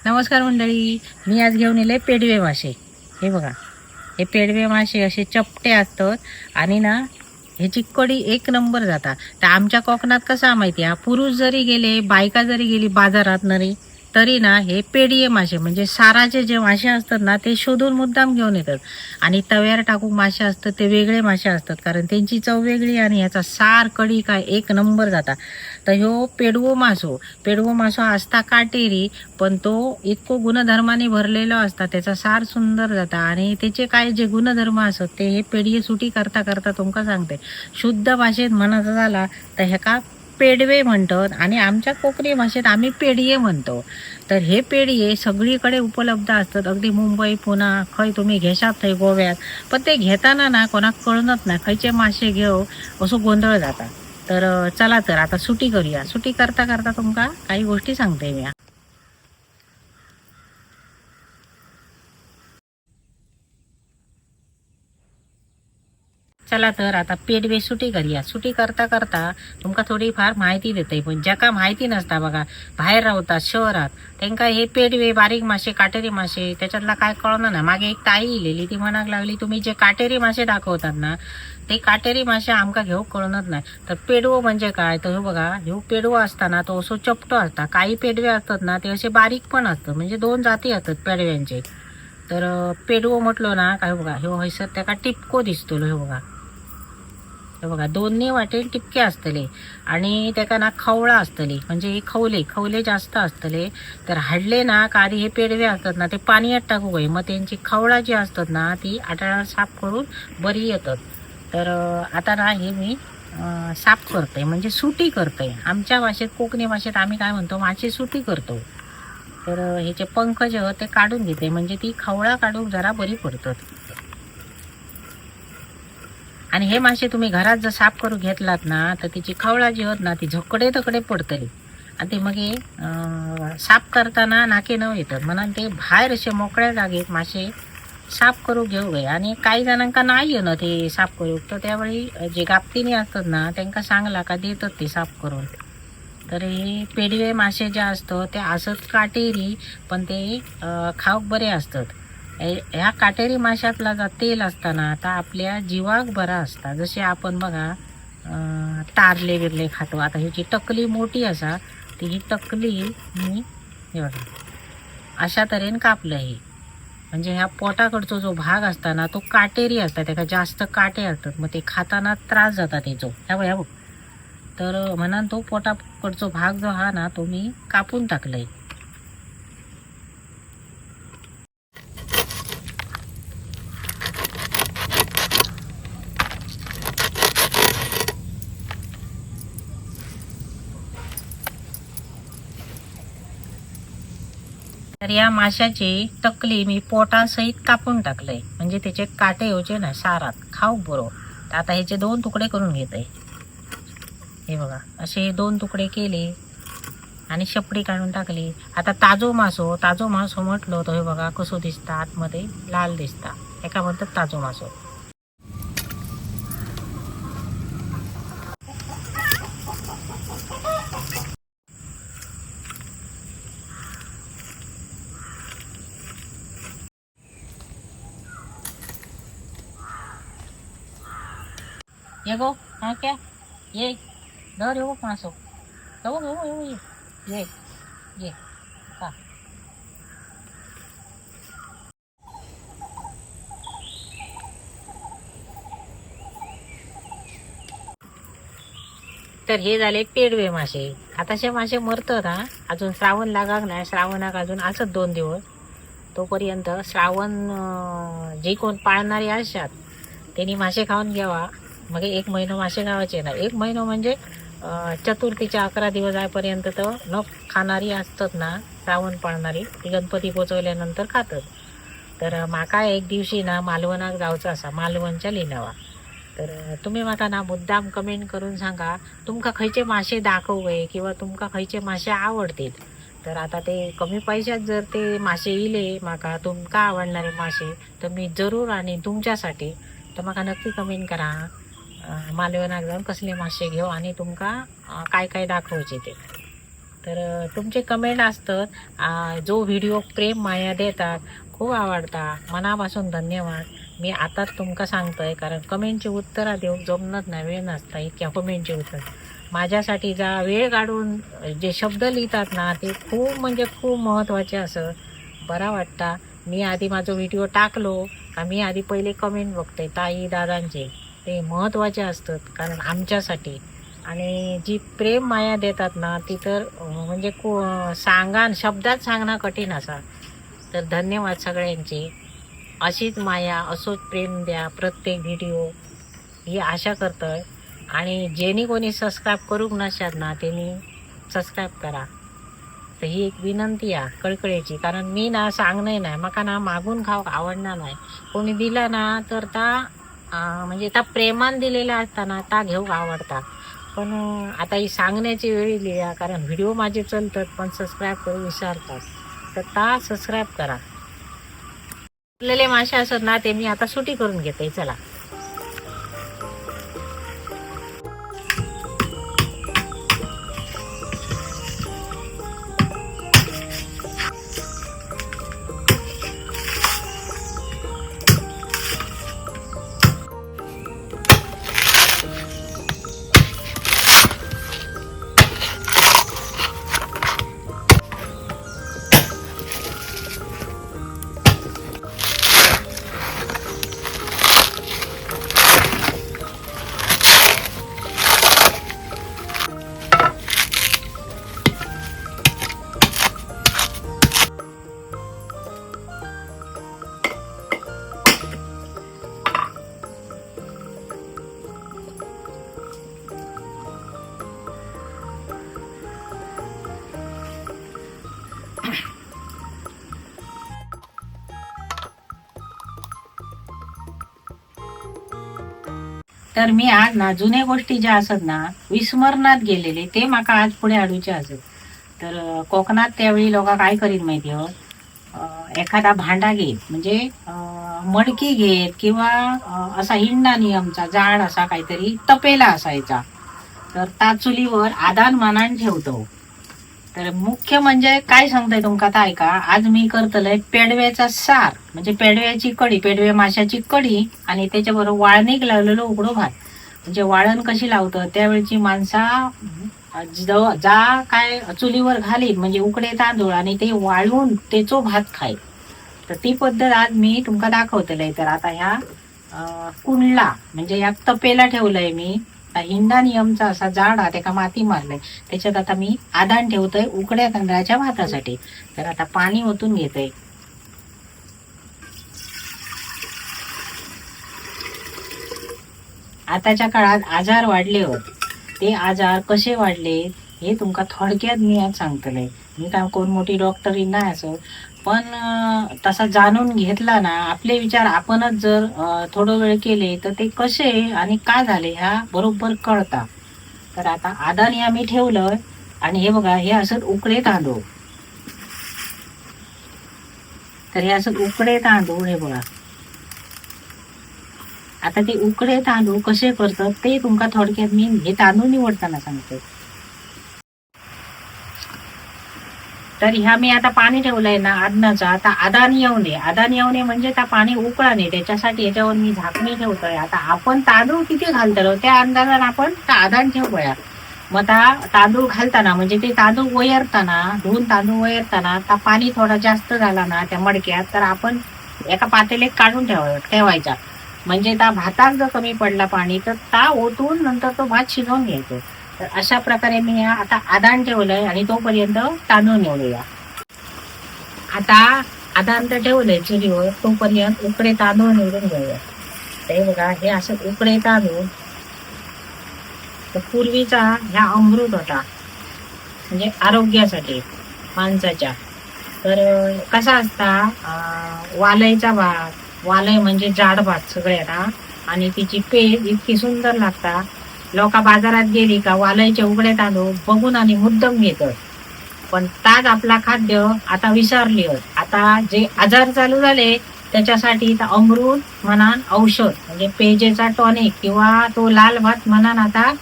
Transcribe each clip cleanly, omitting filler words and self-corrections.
नमस्कार मंडळी, मी आज घेऊन येले पेडवे मासे. हे बघा, हे पेडवे मासे असे चपटे असतात आणि ना ह्याची कढी एक नंबर जाता. तर आमच्या कोकणात कसं आहे माहिती आहे, पुरुष जरी गेले बायका जरी गेली बाजारात नरी तरी ना हे पेडिये मासे म्हणजे साराचे जे मासे असतात ना ते शोधून मुद्दाम घेऊन येतात. आणि तव्यावर टाकून मासे असतात ते वेगळे मासे असतात, कारण त्यांची चव वेगळी आणि ह्याचा सार कढी काय एक नंबर जाता. तर ह्यो पेडवो मासो, पेडवो मासो असता काटेरी, पण तो इतको गुणधर्माने भरलेलो असता, त्याचा सार सुंदर जाता. आणि त्याचे काय जे गुणधर्म असत ते हे पेडये सुटी करता करता तुमका सांगते. शुद्ध भाषेत म्हणायचं झाला तर ह्याका पेडवे म्हणतात आणि आमच्या कोकणी भाषेत आम्ही पेडये म्हणतो. तर हे पेडये सगळीकडे उपलब्ध असतात, अगदी मुंबई पुणा खंय तुम्ही घेशात थंय गोव्यात, पण ते घेताना ना कोणाक कळनत ना खंयचे मासे घेऊ असो गोंधळ जाता. तर चला तर आता सुटी करूया. सुटी करता करता तुमका काही गोष्टी सांगते मी. चला तर आता पेडवे सुटी करूया. सुटी करता करता तुमका थोडीफार माहिती देते, पण ज्याका माहिती नसता बघा, बाहेर रावतात शहरात, त्यांका हे पेडवे बारीक मासे काटेरी मासे त्याच्यातला काय कळणार ना. मागे एक ताई इलेली, ती म्हणाक लागली तुम्ही जे काटेरी मासे दाखवतात ना ते काटेरी मासे आमका घेऊ कळणार नाही. तर पेडवो म्हणजे काय, तर हे बघा, ह्यो पेडवो असताना तो असो चपटो असता. काही पेडवे असतात ना ते असे बारीक पण असतात, म्हणजे दोन जाती असतात पेडव्यांचे. तर पेडवो म्हटलो ना काय बघा, ह्यो हयसर त्याका टिपको दिसतलो. हे बघा, हे बघा, दोन्ही वाटेन टिपके असतले आणि त्याका ना खवळा असतली, म्हणजे हे खवले खवले जास्त असतले. तर हाडले ना का आधी हे पेडवे असतात ना ते पाण्यात टाकू गये, मग त्यांची खवळा जी असतात ना ती आटाळा साफ करून बरी येतात. तर आता ना हे मी साफ करते, म्हणजे सुटी करते. आमच्या भाषेत कोकणी भाषेत आम्ही काय म्हणतो, मासे सुटी करतो. तर ह्याचे पंख जे आहेत ते काढून घेते, म्हणजे ती खवळा काढून जरा बरी पडतात. आणि हे मासे तुम्ही घरात जर साफ करून घेतलात ना तर तिची खवळा जी होत ना ती झकडे तकडे पडतली आणि ते मग साफ करताना नाके न येतात. म्हणून ते बाहेर असे मोकळ्या जागेत मासे साफ करू घेऊ गये. आणि काही जणांका नाही ना ते साफ करू, तर त्यावेळी जे गाबतीनी असतात ना त्यांका सांगला का देतात ते साफ करून. तर हे पेडवे मासे जे असतात ते असत काटेरी, पण ते खाऊक बरे असतात. ह्या काटेरी माशातला जो तेल असताना आता आपल्या जीवाक बरा असता. जसे आपण बघा तारले बिरले खातो. आता ह्याची टकली मोठी असा, ती ही टकली मी हे बघा अशा तऱ्हेने कापलं. हे म्हणजे ह्या पोटाकडचो जो भाग असता ना तो काटेरी असता, त्याका जास्त काटे असतात, मग ते खाताना त्रास जाता त्याचो. ह्या बघ, ह्या बघ. तर म्हणून तो पोटाकडचो भाग जो हा ना तो मी कापून टाकलंय. तर या माशाची तकली मी पोटासहित कापून टाकलंय, म्हणजे त्याचे काटे येऊचे ना सारात खाऊ बरोबर. तर आता ह्याचे दोन तुकडे करून घेते. हे बघा, असे दोन तुकडे केले आणि शेपडी काढून टाकली. आता ताजो मासो, ताजो मासो म्हटलो तर हे बघा कसो दिसता, आतमध्ये लाल दिसता, एका म्हणतात ताजो मासो. ये गो, हा क्या ये धर येऊ मासो, येऊ येऊ येऊ ये ये ये हा. तर हे झाले पेडवे मासे. आताशे मासे मरतात हा, अजून श्रावण लागाक नाही, श्रावणाक अजून असत 2 दिवस, तोपर्यंत श्रावण जे कोण पाळणारे असतात त्यांनी मासे खाऊन घ्यावा. मग 1 महिना मासे खावायचे ना, 1 महिना म्हणजे चतुर्थीच्या 11 दिवस जायपर्यंत तर न खाणारी असतात ना श्रावण पाळणारी, ती गणपती पोचवल्यानंतर खातात. तर माका एक दिवशी ना मालवणाक जायचं असा, मालवणच्या लिलावा. तर तुम्ही माका ना मुद्दाम कमेंट करून सांगा तुमका खयचे मासे दाखवू किंवा तुमका खयचे मासे आवडतील. तर आता ते कमी पैशात जर ते मासे इले माका तुमका आवडणारे मासे तर मी जरूर आणि तुमच्यासाठी, तर माका नक्की कमेंट करा मालवणाक जाऊन कसले मासे घेऊ आणि तुमका काय काय दाखवचे ते. तर तुमचे कमेंट असतात, जो व्हिडिओ प्रेम माया देतात खूप आवडता, मनापासून धन्यवाद. मी आताच तुमका सांगतोय कारण कमेंटची उत्तरं देऊक जमत नाही, वेळ नसता इतक्या कमेंटची उत्तर. माझ्यासाठी जा वेळ काढून जे शब्द लिहितात ना ते खूप म्हणजे खूप महत्त्वाचे असत, बरा वाटता. मी आधी माझा व्हिडिओ टाकलो का मी आधी पहिले कमेंट बघते ताई दादांचे, ते महत्त्वाचे असतात कारण आमच्यासाठी. आणि जी प्रेम माया देतात ना ती तर म्हणजे सांगा शब्दात सांगणं कठीण असा. तर धन्यवाद सगळ्यांचे, अशीच माया असोच प्रेम द्या प्रत्येक व्हिडिओ ही आशा करतोय. आणि ज्यांनी कोणी सबस्क्राईब करूक नसतात ना त्यांनी सबस्क्राईब करा, तर ही एक विनंती आहे कळकळीची. कारण मी ना सांगणे नाही, माका ना मागून खावक आवडणार नाही. कोणी दिला ना तर ता म्हणजे ता प्रेमान दिलेला असताना ता घेऊक आवडता. पण आता ही सांगण्याची वेळ इली आहे, कारण व्हिडिओ माझे चलतात पण सबस्क्राईब करू विसरतात, तर ता सबस्क्राईब करा. उरलेले मासे असत ना ते मी आता सुटी करून घेते. चला तर मी आज ना जुन्या गोष्टी ज्या असत ना विस्मरणात गेलेले ते माका आज पुढे हाडूचे असत. तर कोकणात त्यावेळी लोक काय करीत माहिती हो, एखादा भांडा घेत म्हणजे मडकी घेत किंवा असा हिंडा नियमचा जाड असा काहीतरी तपेला असायचा, तर त्या चुलीवर आदान मानान ठेवतो. तर मुख्य म्हणजे काय सांगताय तुमका आता ऐका, आज मी करतलय पेडव्याचा सार, म्हणजे पेडव्याची कढी, पेडवे माशाची कढी आणि त्याच्याबरोबर वाळणीक लावलेलो उकडो भात. म्हणजे वाळण कशी लावतं त्यावेळची माणसा जा काय चुलीवर घालीत म्हणजे उकडे तांदूळ आणि ते वाळून त्याचो भात खायत. तर ती पद्धत आज मी तुमका दाखवतलय. तर आता ह्या कुंडला म्हणजे ह्या तपेला ठेवलंय मी, हिंडा नियमचा असा जाड हा त्याका माती मारलंय, त्याच्यात आता मी आदान ठेवतोय उकड्या तांदळाच्या भातासाठी. तर आता पाणी ओतून घेतोय. आताच्या काळात आजार वाढले होत, ते आजार कसे वाढले हे तुमका थोडक्यात मी आज सांगतले. मी काय कोण मोठी डॉक्टरी नाही असं, पण तसा जाणून घेतला ना आपले विचार आपणच जर थोडं वेळ केले तर ते कसे आणि का झाले ह्या बरोबर कळता. तर आता आदान हे आम्ही ठेवलं आणि हे बघा हे असं उकडे तांदूळ, तर हे असं उकडे तांदूळ हे बघा. आता ते उकडे तांदूळ कसे करतात ते तुमका थोडक्यात मी हे तांदूळ निवडताना सांगते. तर ह्या मी आता पाणी ठेवलंय ना आदनाचं, आता आदान येऊ नये, आदान येऊ नये म्हणजे त्या पाणी उकळा नये त्याच्यासाठी याच्यावर मी झाकणी ठेवतोय. आता आपण तांदूळ किती घालतलो त्या अंदाजाने आपण त्या आदान ठेवूया. मग त्या तांदूळ घालताना म्हणजे ते तांदूळ वयरताना, धुवून तांदूळ वयरताना त्या पाणी थोडा जास्त झाला ना त्या मडक्यात तर आपण एका पातेल्यात काढून ठेवायचा, म्हणजे त्या भातात जर कमी पडला पाणी तर ता ओतून नंतर तो भात शिजवून घ्यायचो. तर अशा प्रकारे मी आता आदान ठेवलंय आणि तोपर्यंत तांदूळ निवडूया. आता आदान तर ठेवलंय चुलीवर, तोपर्यंत उकडे तांदूळ निवडून घेऊया. ते बघा हे असं उकडे तांदूळ, तर पूर्वीचा ह्या अमृत होता म्हणजे आरोग्यासाठी माणसाच्या. तर कसा असता वालयचा भात, वालय म्हणजे जाड भात सगळ्यांना, आणि तिची पेज इतकी सुंदर लागता. लोका बाजारात गेली का वालयचे उघडे तांदूळ बघून आणि मुद्दम घेतात, पण ताज आपला खाद्य आता विसरली होत. आता जे आजार चालू झाले त्याच्यासाठी तर अमृत म्हणान औषध म्हणजे पेजेचा टॉनिक किंवा तो लाल भात म्हणान आता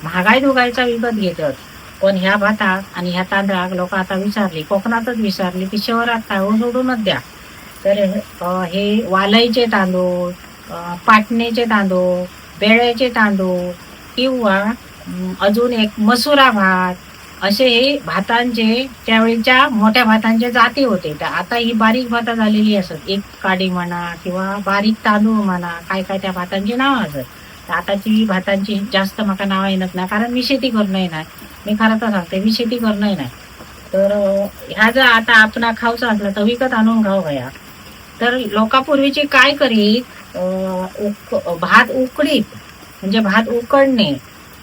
महागाई दुगायचा विकत घेतात. पण ह्या भाताक आणि ह्या तांदळाक लोक आता विसरली, कोकणातच विसरली, ती शहरात काय हो सोडूनच द्या. तर हे वालईचे तांदूळ, पाटणेचे तांदूळ, बेळ्याचे तांदूळ किंवा अजून एक मसुरा भात, असे हे भातांचे त्यावेळीच्या मोठ्या भातांचे जाती होते. तर आता ही बारीक भाता झालेली असत, एक काडी म्हणा किंवा बारीक तांदूळ म्हणा, काय काय त्या भातांची नावं असत. तर आताची भातांची जास्त माका नावं येणार ना, कारण मी शेती करणं येणार, मी खरं तर सांगते मी शेती करणं येणार. तर ह्या जर आता आपणा खाऊचा असला तर विकत आणून खाऊ गया. तर लोकांपूर्वीची काय करीत, भात उकडीत, म्हणजे भात उकडणे,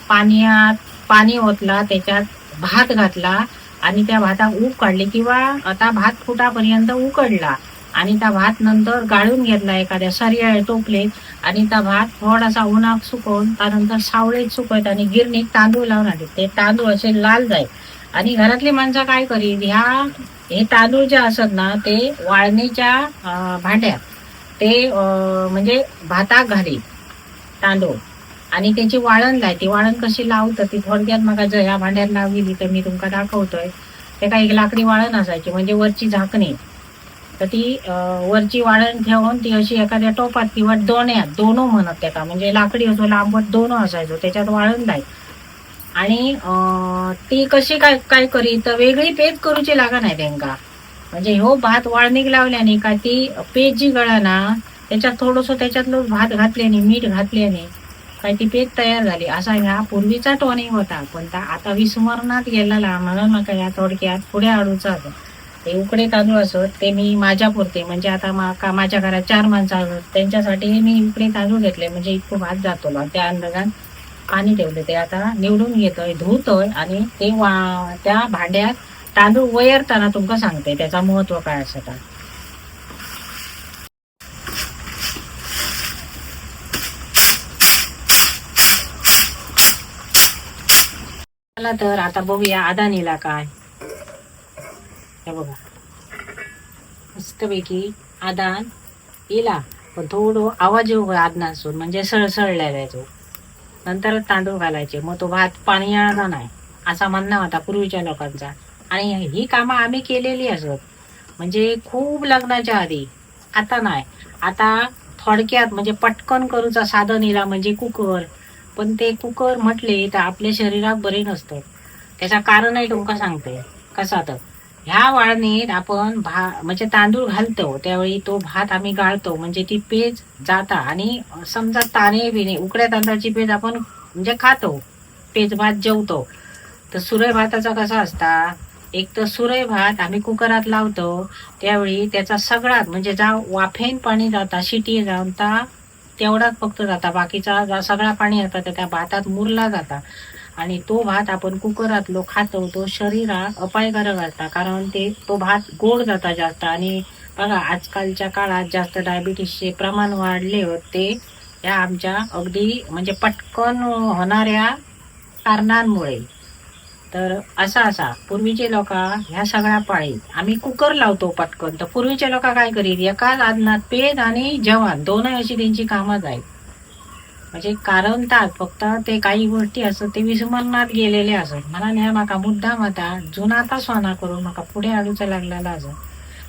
पाण्यात पाणी ओतला, त्याच्यात भात घातला आणि त्या भाताक ऊब काढली किंवा आता भात फुटापर्यंत उकडला आणि त्या भात नंतर गाळून घेतला एखाद्या सरिया टोपलेत आणि त्या भात थोडासा उन्हात सुकवून त्यानंतर सावळीत सुकवत आणि गिरणीत तांदूळ लावून आले, ते तांदूळ असे लाल जाईल. आणि घरातली माणसं काय करीत, हे तांदूळ जे असत ना ते वाळणीच्या भांड्यात ते म्हणजे भाताक घालीत तांदूळ आणि त्याची वाळण लाय. ती वाळण कशी लावतं ती थोडक्यात म्हाका जर ह्या भांड्यात लावली तर मी तुमका दाखवतोय. ते काही एक लाकडी वाळण असायची, म्हणजे वरची झाकणी, तर ती वरची वाळण ठेवून ती अशी एखाद्या टोपात किंवा दोन्यात, दोनो म्हणत त्याका, म्हणजे लाकडी असो लांबट दोनो असायचो, त्याच्यात वाळण लाय. आणि ती कशी काय काय करी तर वेगळी पेज करूची लागा नाही त्यांका, म्हणजे ह्यो भात वाळणीक लावल्याने का ती पेज जी गळा ना त्याच्यात थोडंसं त्याच्यातलं भात घातल्याने मीठ घातल्याने काय ती पेज तयार झाली. असा ह्या पूर्वीचा टॉनिक होता, पण आता विस्मरणात गेलेला, म्हणून म्हाका ह्या थोडक्यात पुढे हाडूचा आसा. ते उकडे तांदूळ असत ते मी माझ्यापुरते, म्हणजे आता माका माझ्या घरात 4 माणसं असत त्यांच्यासाठी मी उकडे तांदूळ घेतले, म्हणजे इतकं भात जातो त्या अंदाजान पाणी ठेवले. ते आता निवडून घेतोय, धुतोय आणि ते त्या भांड्यात तांदूळ वयरताना तुमका सांगते त्याचा महत्व काय असता. चला तर आता बघूया अदानीला काय. हे बघा मस्तपैकी आदान इला, पण थोडं आवाज येऊ आदनासून, म्हणजे सळसळलेला तो. नंतर तांदूळ घालायचे, मग तो भात पाणी येणार नाही असा म्हणणं होता पूर्वीच्या लोकांचा. आणि ही कामं आम्ही केलेली असत, म्हणजे खूप लग्नाच्या आधी. आता नाही, आता थोडक्यात म्हणजे पटकन करूचा साधन इला म्हणजे कुकर. पण ते कुकर म्हटले तर आपल्या शरीरात बरे नसतं. त्याचा कारणही तुमका सांगते कसा. तर ह्या वाळणीत आपण म्हणजे तांदूळ घालतो त्यावेळी तो भात आम्ही गाळतो, म्हणजे ती पेज जाता. आणि समजा ताणे बिणे उकड्या तांदळाची पेज आपण म्हणजे खातो, पेज भात जेवतो. तर सुरई भाताचा कसा असता, एक तर सुरई भात आम्ही कुकरात लावतो त्यावेळी त्याचा सगळ्यात म्हणजे जा वाफेन पाणी जाता, शिटी जाऊन ता तेवढाच फक्त जाता, बाकीचा जा सगळा पाणी जाता त्या भातात मुरला जाता. आणि तो भात आपण कुकरातलो खातो तो शरीराक अपायकारक असता, कारण ते तो भात गोड जाता जास्त. आणि बघा आजकालच्या काळात जास्त डायबिटीसचे प्रमाण वाढले होते या आमच्या अगदी म्हणजे पटकन होणाऱ्या कारणांमुळे. तर असा असा पूर्वीचे लोक ह्या सगळ्या पाळीत आम्ही कुकर लावतो पटकन. तर पूर्वीचे लोक काय करीत, एकाच आदनात पेज आणि जेवण दोनही अशी त्यांची कामं जाईल. म्हणजे कारण तात फक्त ते काही गोष्टी असत ते विस्मरणात गेलेले असत. मला न्या म्हाका मुद्दाम आता जुना आता सोना करून म्हाका पुढे हाडूचा लागलेला असत.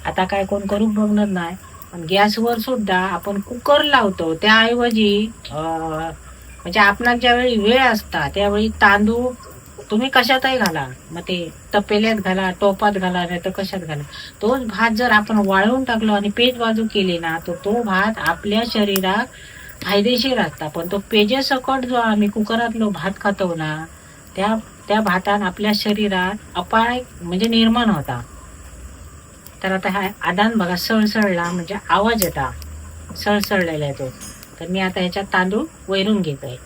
आता काय कोण करूक बघणार नाही, पण गॅसवर सुद्धा आपण कुकर लावतो त्याऐवजी म्हणजे आपणाक ज्यावेळी वेळ असता त्यावेळी तांदूळ तुम्ही कशातही घाला, मग ते तपेल्यात घाला, टोपात घाला, नाही तर कशात घाला, तोच भात जर आपण वाळवून टाकलो आणि पेज बाजू केली ना तर तो भात आपल्या शरीराक फायदेशीर असता. पण तो पेजेसकट जो आम्ही कुकरातलो भात खातो ना त्या त्या भातान आपल्या शरीरात अपाय म्हणजे निर्माण होता. तर आता हा आदान बघा सळसळला, म्हणजे आवाज येता सळसळलेला आहे तो. तर मी आता ह्याच्यात तांदूळ वैरून घेत आहे.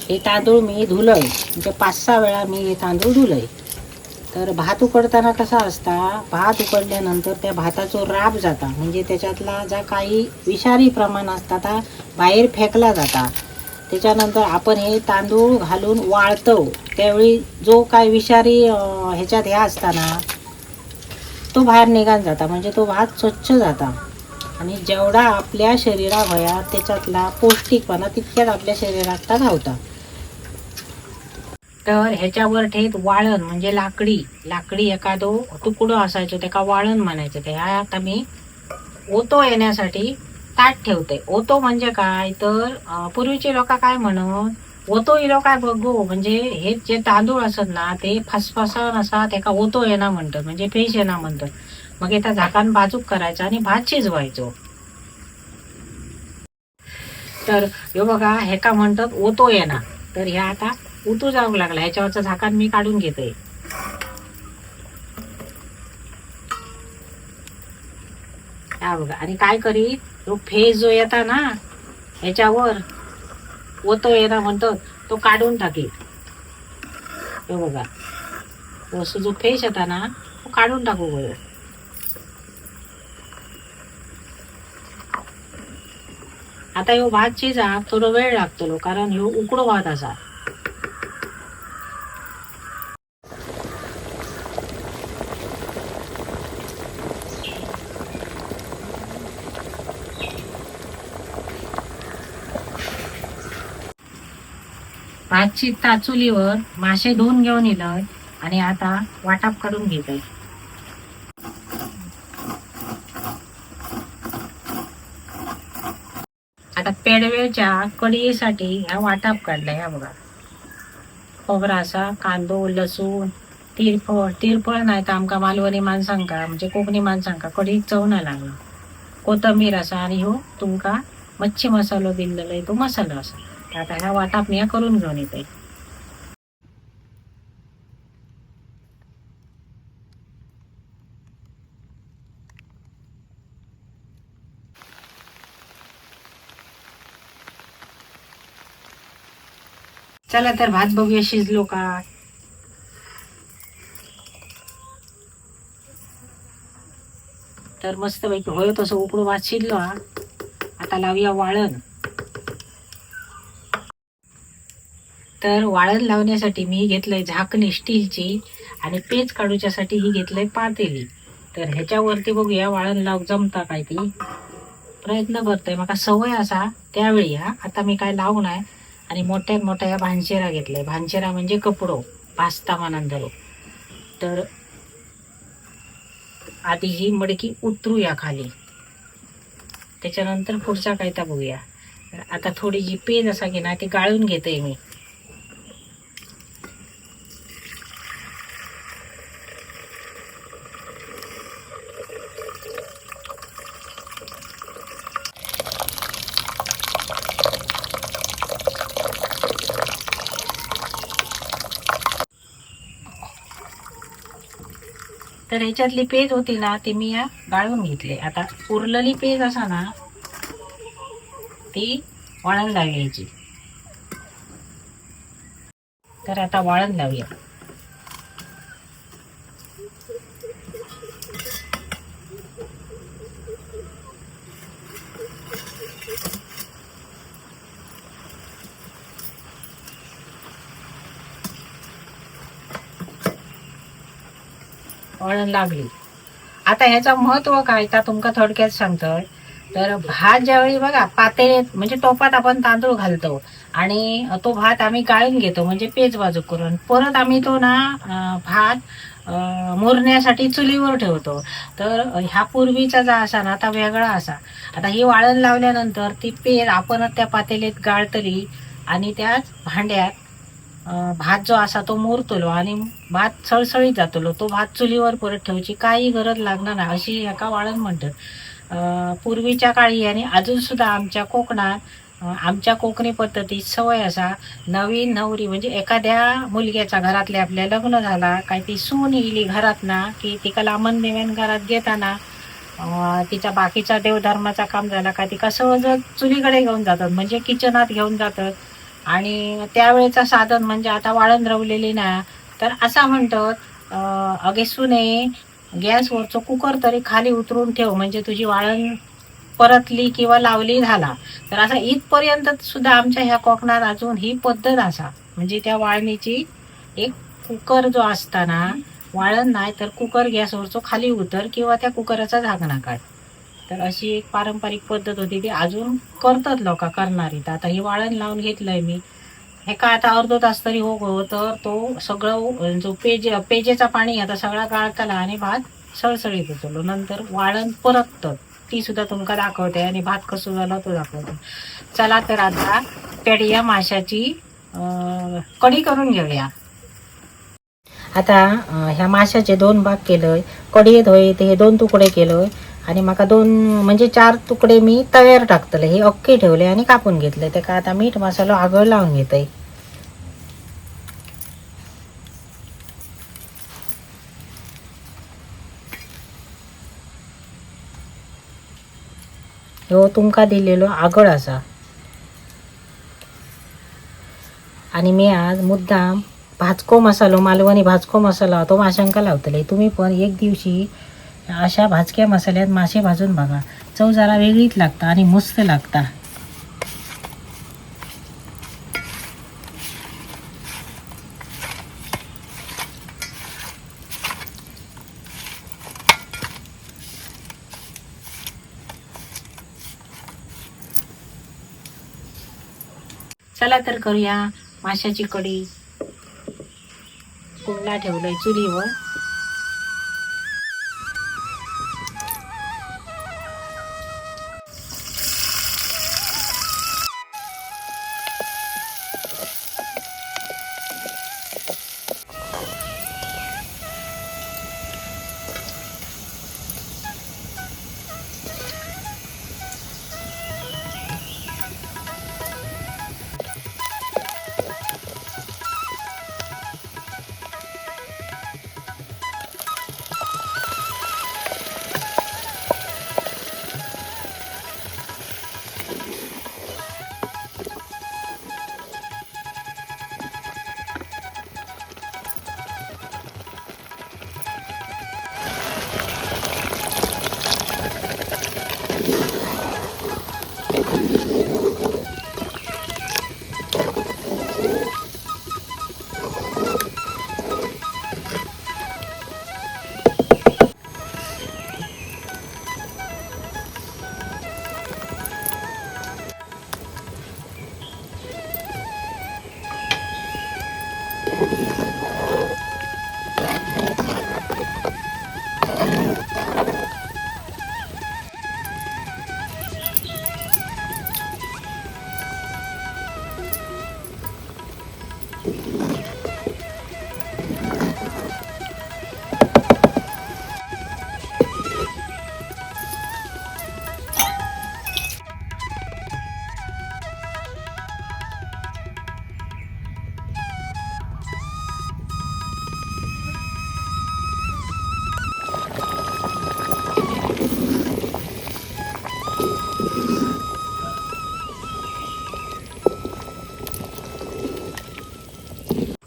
हे तांदूळ मी धुलंय, म्हणजे 5-6 वेळा मी हे तांदूळ धुलंय. तर भात उकडताना कसा असता, भात उकडल्यानंतर त्या भाताचो राब जाता, म्हणजे त्याच्यातला जा काही विषारी प्रमाण असता ता बाहेर फेकला जाता. त्याच्यानंतर आपण हे तांदूळ घालून वाळतो त्यावेळी जो काय विषारी ह्याच्यात ह्या असताना तो बाहेर निघान जाता, म्हणजे तो भात स्वच्छ जाता. आणि जेवढा आपल्या शरीराक होया त्याच्यातला पौष्टिकपणा तितक्याच आपल्या शरीरात धावता. तर ह्याच्यावर ठेत वाळण म्हणजे लाकडी लाकडी एखादो तुकडो असायचो त्याका वाळण म्हणायचं. ते ह्या आता मी ओतो येण्यासाठी ताट ठेवते. ओतो म्हणजे काय तर पूर्वीचे लोक काय म्हणत ओतो इलो काय बघू, म्हणजे हे जे तांदूळ असत ना ते फसफसन असा त्याका ओतो येणा म्हणतात, म्हणजे फेस येणा म्हणतात. मग त्या झाकान बाजूक करायचा आणि भात शिजवायचो. तर ह्यो बघा हेका म्हणतात ओतो येणा. तर ह्या आता उतू जाऊक लागला, ह्याच्यावरचं झाकण मी काढून घेते. हा बघा, आणि काय करीत तो फेस जो येता ना ह्याच्यावर ओतो येणा म्हणतो तो काढून टाकीत. तो बघा तो असं जो फेस येता ना तो काढून टाकू गयो. आता ह्यो भात शिजाक थोडो वेळ लागतलो कारण ह्यो उकडो भात असा. भात शिजता चुलीवर मासे धुवून घेऊन इलय आणि आता वाटाप काढून घेतय. आता पेडवेच्या कडीसाठी ह्या वाटाप काढला. ह्या बघा खोबरा असा, कांदो, लसूण, तिरफळ. तिरफळ नाही तर आमका मालवणी माणसांका म्हणजे कोकणी माणसांका कढीक चव नाही लागला. कोथंबीर असा आणि ह्यो तुमका मच्छी मसालो दिलेलो आहे तो मसालो असा. तर आता ह्या वाटाप मी ह्या करून घेऊन येते. चला तर भात बघूया शिजलो का. तर मस्तपैकी होय तसं उकडू भात शिजलो हा. आता लावूया वाळण. तर वाळण लावण्यासाठी मी घेतलंय झाकणी स्टीलची आणि पेज काढूच्यासाठी ही घेतलंय पातेली. तर ह्याच्यावरती बघूया वाळण लाव जमता काय ती. प्रयत्न करतोय, माका सवय असा त्यावेळी हा. आता मी काय लावू नाही. आणि मोठ्यात मोठ्या ह्या भांचेरा घेतलंय. भांचेरा म्हणजे कपडो भाजता म्हणान धरो. तर आधी ही मडकी उतरूया खाली, त्याच्यानंतर पुढचा काय ता बघूया. तर आता थोडी जी पेज असा की ना ती गाळून घेते मी. तर ह्याच्यातली पेज होती ना ती मी या गाळून घेतली. आता उरलेली पेज असा ना ती वाळण लावायची. तर आता वाळण लावूया. वळण लागली. आता ह्याचं महत्व काय तर तुमका थोडक्यात सांगतोय. तर भात ज्यावेळी बघा पातेल्यात म्हणजे टोपात आपण तांदूळ घालतो आणि तो भात आम्ही गाळून घेतो म्हणजे पेज बाजू करून, परत आम्ही तो ना भात मुरण्यासाठी चुलीवर ठेवतो. तर ह्या पूर्वीचा जो असा ना आता वेगळा असा. आता ही वाळण लावल्यानंतर ती पेज आपणच त्या पातेल्यात गाळतली आणि त्याच भांड्यात भात जो असा तो मुरतलो आणि भात सळसळीत जातलो. तो भात चुलीवर परत ठेवची काही गरज लागणार नाही, अशी एका वाळण म्हणतात. पूर्वीच्या काळी आणि अजून सुद्धा आमच्या कोकणात आमच्या कोकणी पद्धतीत सवय असा, नवीन नवरी म्हणजे एखाद्या मुलग्याचा घरातल्या आपल्या लग्न झाला काय ती सून इली घरात ना की तिका लांबन देव्यान घरात घेताना तिचा बाकीचा देवधर्माचा काम झाला का तिका सहज चुलीकडे घेऊन जातात, म्हणजे किचनात घेऊन जातात. आणि त्यावेळेचा साधन म्हणजे आता वाळण रवलेली ना, तर असा म्हणतात अगे सुने गॅसवरचं कुकर तरी खाली उतरून ठेव म्हणजे तुझी वाळण परतली किंवा लावली झाला. तर असा इथपर्यंत सुद्धा आमच्या ह्या कोकणात अजून ही पद्धत असा, म्हणजे त्या वाळणीची एक कुकर जो असताना वाळण नाही तर कुकर गॅसवरचो खाली उतर किंवा त्या कुकराचा झाकणा काढ. तर अशी एक पारंपरिक पद्धत होती, ती अजून करतात लोक करणारी. तर आता हे वाळण लावून घेतलंय मी, हे का आता अर्धो तास तरी हो गो, तर तो सगळं जो पेजेचा पाणी आता सगळा गाळताला आणि भात सळसळीत होतो. नंतर वाळण परततं ती सुद्धा तुमका दाखवते आणि भात कसं झाला तो दाखवते. चला तर आता पेडिया माशाची कढी करून घेऊया. आता ह्या माशाचे दोन भाग केलंय, कढीत होय ते हे दोन तुकडे केलंय आणि माका दोन म्हणजे 4 तुकडे मी तव्यावर टाकतले. हे अख्खे ठेवले आणि कापून घेतले. ते का आता मीठ मसालो आगळ लावून घेतय. ह्यो तुमका दिलेलो आगळ असा. आणि मी आज मुद्दाम भाजको मसालो, मालवणी भाजको मसाला तो माशांका लावतले. तुम्ही पण एक दिवशी अशा भाजक्या मसाल्यात मासे भाजून बघा, चव जरा वेगळीच लागता आणि मस्त लागता. चला तर करूया माशाची कढी. कुंडा ठेवलंय चुलीवर.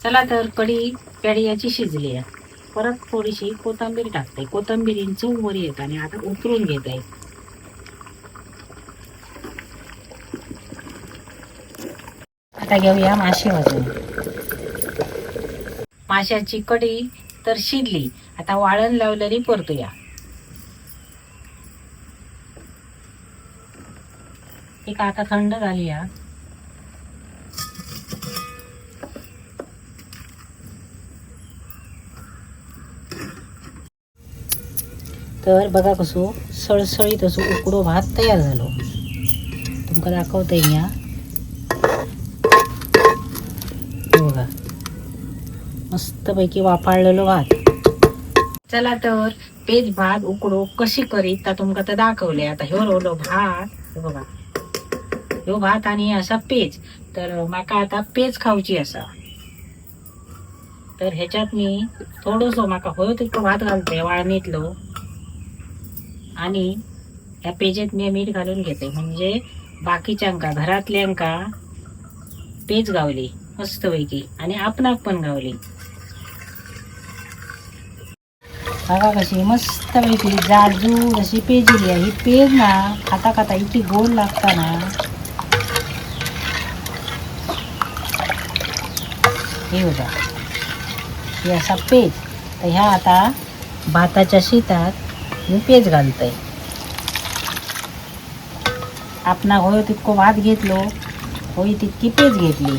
चला तर कढी पेढ्याची शिजली आहे. परत थोडीशी कोथिंबीर टाकते, कोथिंबीरीची चव वर येत आणि आता उतरून घेत आहे. आता घेऊया मासे भाजून. माशाची कढी तर शिजली, आता वाळण लावलेली परतूया. एक आता थंड झाली हा. तर बघा कसो सळसळीत असो उकडो भात तयार झालो. तुमका दाखवते मी हा. बघा मस्तपैकी वाफाळलेलो भात. चला तर पेज भात उकडो कशी करीत ता तुमका तर दाखवले. आता ह्यो रोवलो भात, हे बघा ह्यो भात आणि असा पेज. तर माका आता पेज खावची असा, तर ह्याच्यात मी थोडंसं माका होय तितकं भात घालते वाळणीतलो आणि ह्या पेजेत मी मीठ घालून घेते, म्हणजे बाकीच्यांका घरातल्यांका पेज गावली मस्तपैकी आणि आपणाक पण गावली. बघा कशी मस्तपैकी जाडजूड अशी पेज इली आहे. ही पेज ना खाता खाता इतकी गोड लागता ना. हे बघा ही असा पेज. तर ह्या आता भाताच्या शितात मी पेज घालतोय. आपणा होय तितको भात घेतलो होय तितकी पेज घेतली.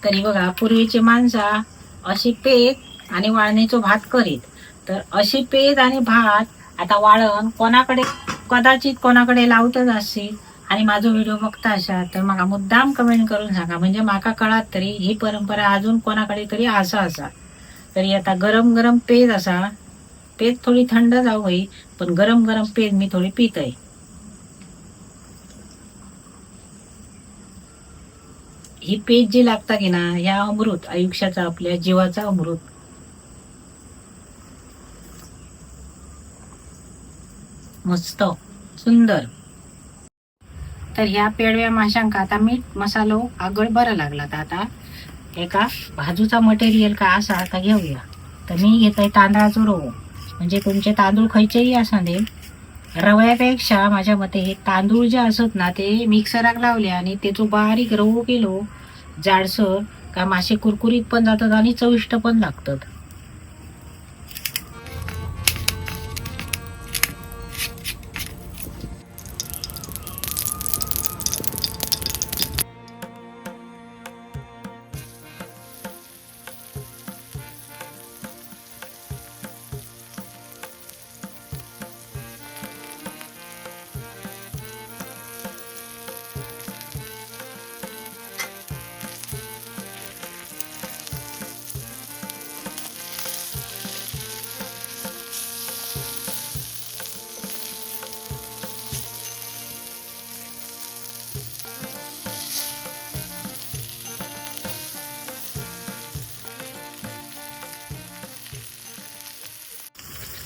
तरी बघा पूर्वीची माणसा अशी पेज आणि वाळणीचो भात करीत. तर अशी पेज आणि भात आता वाळण कोणाकडे कदाचित कोणाकडे लावतच असेल. आणि माझो व्हिडिओ बघता असाल तर माका मुद्दाम कमेंट करून सांगा, म्हणजे माका कळत तरी ही परंपरा अजून कोणाकडे तरी असा असा. तरी आता गरम गरम पेज असा, पेज थोडी थंड जाऊ पण गरम गरम पेज मी थोडी पितय. ही पेज जी लागता की ना ह्या अमृत आयुष्याचा आपल्या जीवाचा अमृत. मस्त सुंदर. तर ह्या पेडव्या माशांका आता मीठ मसालो आगळ बरं लागला. तर आता एका भाजूचा मटेरियल का असा आता घेऊया. तर मी घेतोय तांदळाचो रवो, म्हणजे तुमचे तांदूळ खयचेही असं दे. रव्यापेक्षा माझ्या मते हे तांदूळ जे असत ना ते मिक्सराक लावले आणि त्याचो बारीक रवो केलो जाडसर का मासे कुरकुरीत पण जातात आणि चविष्ट पण लागतात.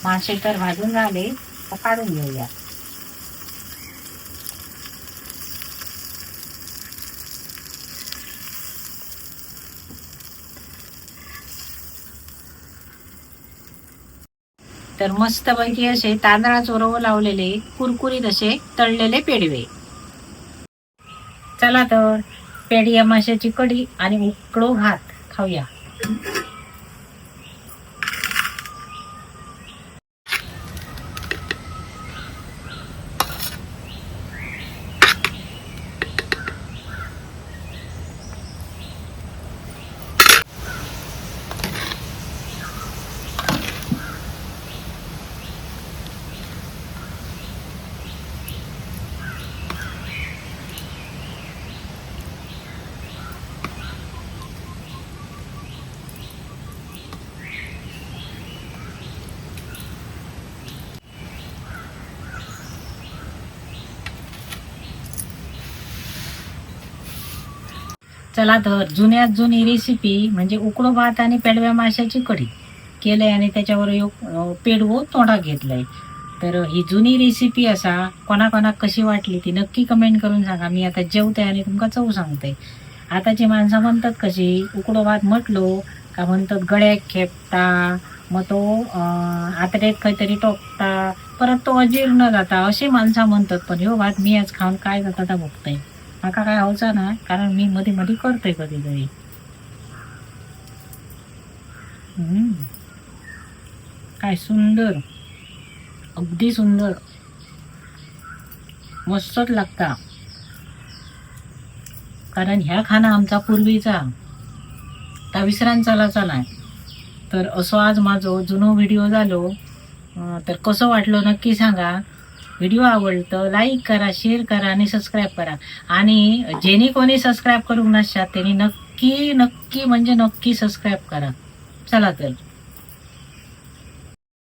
मासे तर भाजून झाले तर काढून घेऊया. तर मस्तपैकी असे तांदळाचो रवो लावलेले कुरकुरीत असे तळलेले पेडवे. चला तर पेडिया माशाची कढी आणि उकडो भात खाऊया. चला तर जुन्यात जुनी रेसिपी म्हणजे उकडो भात आणि पेडव्या माशाची कढी केलंय आणि त्याच्यावर पेडवो तोंडात घेतलाय. तर ही जुनी रेसिपी असा कोणाकोणाक कशी वाटली ती नक्की कमेंट करून सांगा. मी आता जेवते आणि तुमका चव सांगते. आताची माणसं म्हणतात कशी उकडो भात म्हटलो का म्हणतात गळ्याक खेपता, मग तो आतडेत खंय तरी टोकता, परत तो अजीर्ण जाता अशी माणसं म्हणतात. पण ह्यो भात मी आज खाऊन काय जाता ता बघतय. माका काय होचा ना, कारण मी मध्ये मध्ये करतोय कधीतरी. काय सुंदर, अगदी सुंदर, मस्तच लागता. कारण ह्या खाना आमचा पूर्वीचा त्या विसरान चला चला. तर असो आज माझो जुनो व्हिडिओ झालो. तर कसं वाटलो नक्की सांगा. व्हिडिओ आवडलं लाईक करा, शेअर करा आणि सबस्क्राईब करा. आणि जेणे कोणी सबस्क्राईब करूक नसतात त्यांनी नक्की नक्की म्हणजे नक्की सबस्क्राईब करा. चला तर.